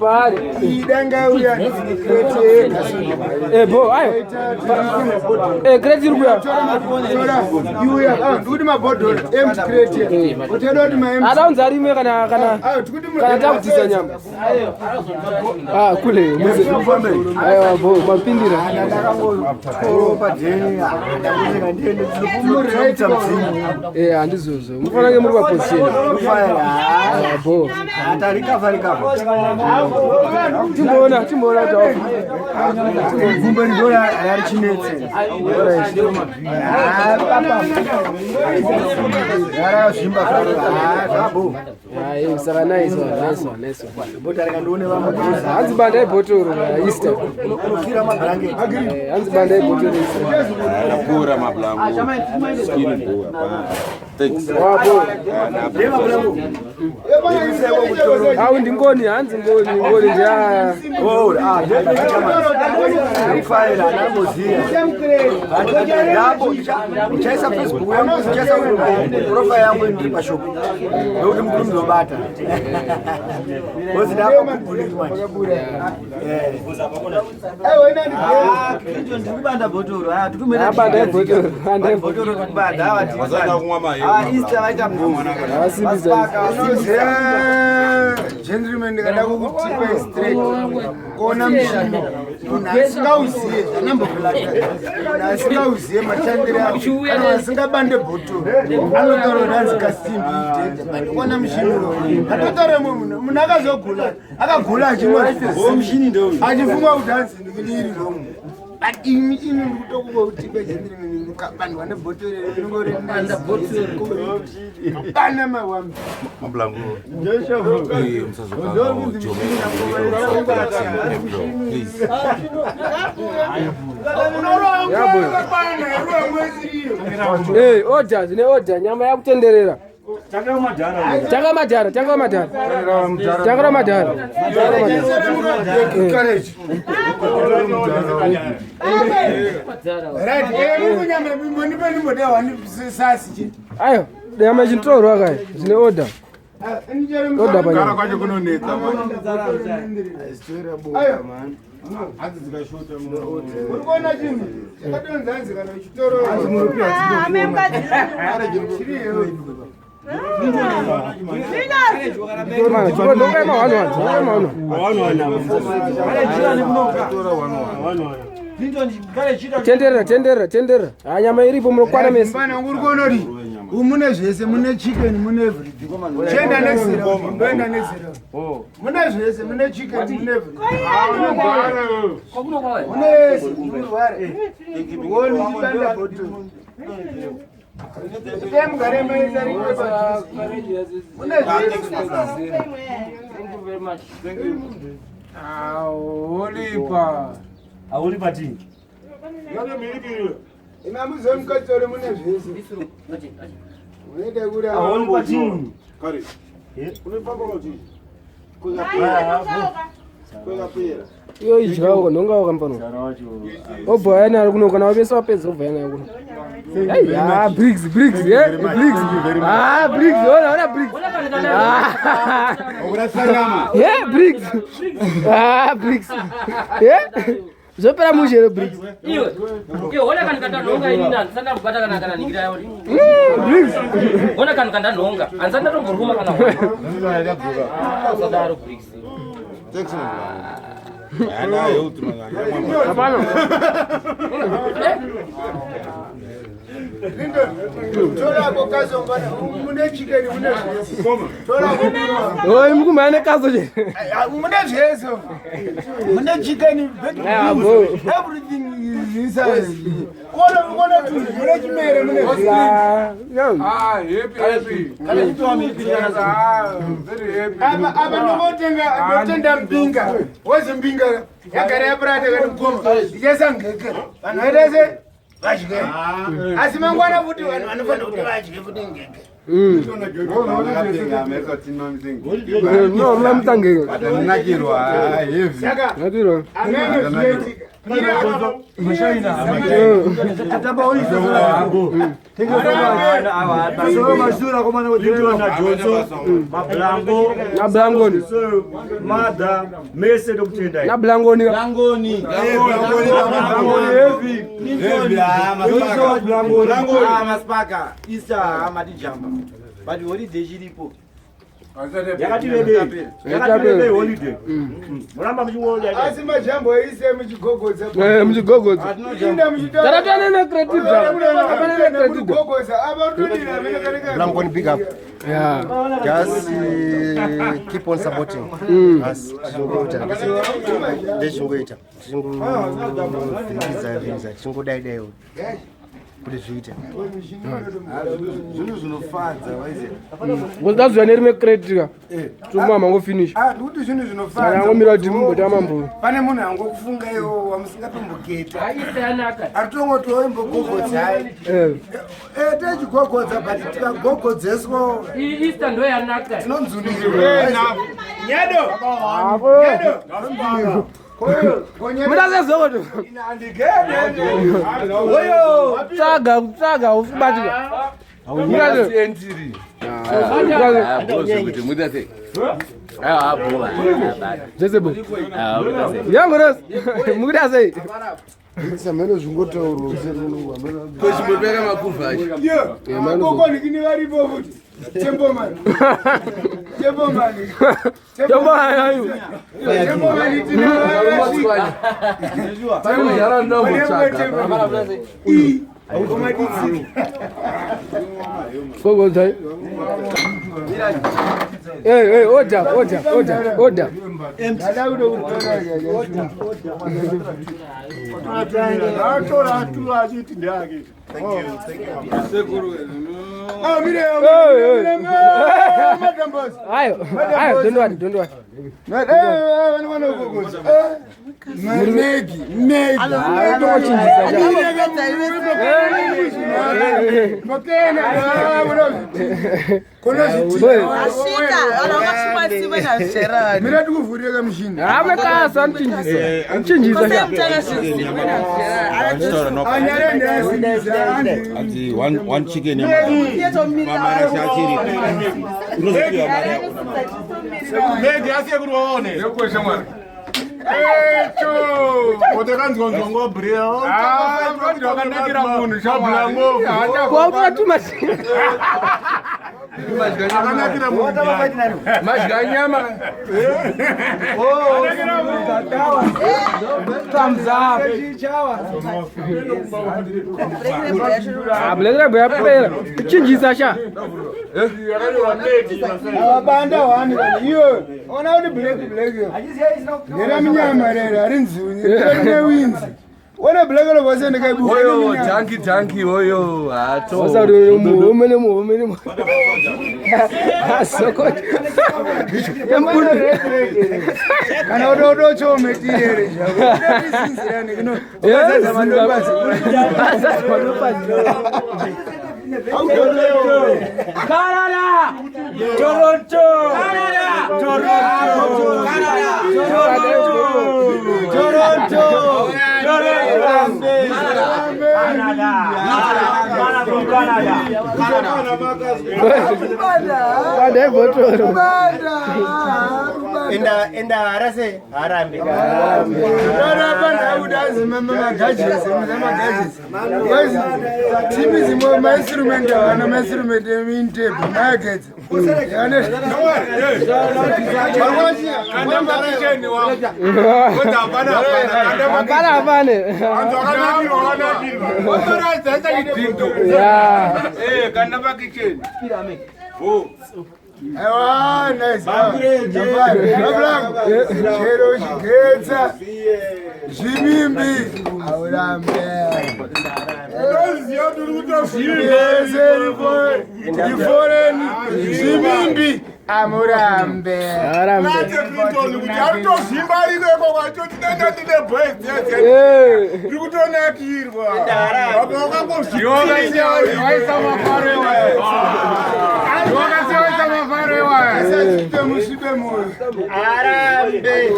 Paari. Idanga uya crate yega. Eh, bo, ayo. Eh, crate iri kuya. Tora iuya. Ah, ndikuti mabhodhoro empty crate. Utoda kuti ma empty. Adaunzi arime kana kana Ah, tikuti kana takutisa nyama. Ah, kule muze. Aiwa, bo, mapindira. Eh, handizvozvo. Mufanira kunge muri paposition. Ah, bo. Timboona, timboona kuti apo. Gumbo ndora rarichinetse. Rakazvimba zvabo. Ah, eh, saka nice one, nice one, nice one. Botarika ndione vamwe. Hanzi banda ibhotoro Easter. Unofira mablanketi. Eh, hanzi banda ibhotoro Easter. Ndapora mablango. Skin boy. Thanks. Wapo. Ndemablango. Au ndingoni, hanzi ngoni, ngoni ndiya. Oh, ah, ndikufaira ndamboziya. Ndambo uchaisa Facebook yangu, uchaisa profile yangu ndiri pashopu. Ndokuti mukuru ndobata. Bozi ndapa kubhuliki manje. Eh. Ndikubanda bhotoro aya tikumira Abanda ibhotoro, banda ibhotoro. bhotoro tikubanda ava Wasada kumwa mayo. Easter vaita Avasimbisa. Gentlemen, ndikada kukutipa straight kuona mushini munhu asingauziye zvanambokulata munhu asingauziye mashandire ako kana asingabande bhotoro anotaura kuti anzi kasimbi idhenja but kuona mushini uyo atotaura mumwe munhu munhu akazogula akagula achimwa achifunga kuti hanzi ndiri wrong, but imi imi ndikutokukoutipa gentlemen, mukabandwa nebhotoro ringori bana mawambi. Mablango. Eh, musazokanga Please. Eh, order, zvine order, nyama yakutenderera. Tanga madhara, tanga madhara. Tanga madhara. Courage. Right, mukunyama mbonipe nimboda wani sasi chi. Ayo, nyama ichintorwa kai, zvine order. Order panyama. Kwacho kunonetsa manje. Ayo. Uri kuona chinhu chakatonzi hanzi kana uchitoro. Mana, chiko ndonga ma one one, ndonga ma one one. Tenderera, tenderera, tenderera. Ah, nyama iripo munokwana mese. Mfana uri kuona kuti umu mune zvese, mune chicken, mune everything. Chienda next round, ndoenda next round. Mune zvese, mune chicken, mune everything. Mune yese, murware. Woni chibanda bottle. Itai mugare maisa rimwe padhuze. Mune zvese. Olipa. Aulipa tingi. Imi muzive mukatsore mune zvese. Unoita kuri Aulipa tingi. Kare. Unofamba kuti. Kwekapera. Iyo idyawo nhongawo kamfano. Obva yana ari kuno kana vese vapedza obva yana kuno. Hey, ah, Briggs, Briggs, yeah, Briggs. Ah, Briggs, ona, ona Briggs. Ah. Yeah, Briggs. Ah, Briggs. Yeah. Zvopera mushe here Briggs? Iwe, iwe, ona kanhu kandanhonga inini handisati ndambobata kana kana ningira yauri. Briggs. Ona kanhu kandanhonga handisati ndatomboruma kana one. Usadaro Briggs. Thanks mablango. Ana yo utumanga. Hapana. Torako kazongana mune chicken, mune zvese. Torako. Oi, mukumhanya nekazo che. Mune zvese. Mune chicken, baked Yeah, beans, bro. everything is inside. Kona kona tu mune chimere mune zvese. Ah, yeah. Ah, happy, happy. Ah, very happy. Apa apa ndongotenga ndotenda mbinga. Wozi mbinga yagara yapurata kati mukoma. Ichaisa ngeke. Vanhu vaita se vadye. Asi mangwana futi vanhu vanofanira kuti vadye futi ngeke. No, mna mutangeke. Atanakirwa heavy. Saka Nakirwa. amene zvinoitika. Nablangoni. Mother, mese ndokutendai. Nablangoni. Blangoni. Heavy. Blangoni. Ah, masipaka Easter amatijamba but holiday chiripo. Yakati rebei holiday. Muramba muchingoda. Asi majambo aise muchigogodza. Eh, muchigogodza. Inda muchitaura. Taratana necredit. Hapana necredit. Muchigogodza. Apa rutodira amene kaneka. Blangoni, big up. Yeah. Just keep on supporting us. Tichingoita ndechingoita tichingovhiringidza vhiringidza tichingodai daiwo kuti zviite. Zvinhu zvinofadza waiziya. Ngozi nerime credit ka. Tuma mango finish. Ah, ndikuti zvinhu zvinofadza. Angomira kuti mumbotama mbo. Pane munhu angokufunga iwo wamusingatomboketa. Easter yanaka. Aritongotiwo imbogogodzai. Eh. Eh, techigogodza but tikagogodzeswa Iyi Easter ndo yanaka. tinonzunirwa. Nyedo. Apo. Muda sezokoto. Oyo. Tsaga, tsaga usibatika. Muda se. Zvese bo. Yangu ros. Mukuda sei? Sameno zvingotaurwa Kochimbopera makuvha acho. Kokonikini varipo futi. Chembomani. Chembomani. Chombo ayo. Chembomani tine vakasvika. Gogodzai. Eh, eh, order, order, order, order. Ndada kutokutora Atora atura achiti ndeake. Eh, eh. Ayo, ayo, don't worry, don't worry. Megi, megi. Tongochinjisa. Mira tikuvhurire kamushini. Amekasa anichinjisa. Anichinjisa. Anyare ndeyasimbisa. Ati one chicken yamamara achiri. Unozopiwa mari yako. Megi asiye kuti waone. Otekanzwa brea. Wakanakira munhu shablango. Kwautora tuma. Akanakira munhu. Madya nyama. Thumbs up. Ah, blekera bwa yapera. Kuchinjisa sha. Avabanda wani iyo ona kuti black black iyo ndera munyama rero harinzunyi rine winzi ona black lovose Oyo janki janki oyo hato. Wasa kuti muhomene muhomene. Sokot. Yambuni. kana kuti otochometirere zvako Canada! Toronto! Canada! Toronto! Toronto! Banda ibhotoro. Enda enda harase harambe. Rarapa ndakuti azimamagajesi magajesi timi zimwe mainstrument avana mainstrument emintebhe maagedza Hapana hapana. Yeah. Kanda pakicheni. Aiwa, nice. Chero chigetsa zvimimbi aurambe iforeni zvimimbi amurambe. Harambe. Kuti arutozvimba ariko kwacho tinenge tine boys Eh. iri kutonakirwa apa wakangozviwaisa mafaro. Asachite musvibe moyo. Arambe.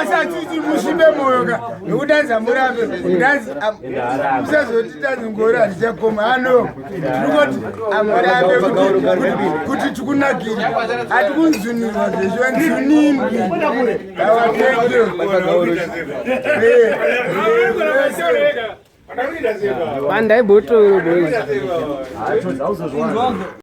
Asachiti musvibe moyo ka. Nekudanza murambe. Kudanza musazoti tanzi ngori handichakoma. Ano. Tirikoti amurambe kuti tikunakire. Hatikunzunirwa zveshuwa nzunimbi. Awa thank you. Bandai botoro boys.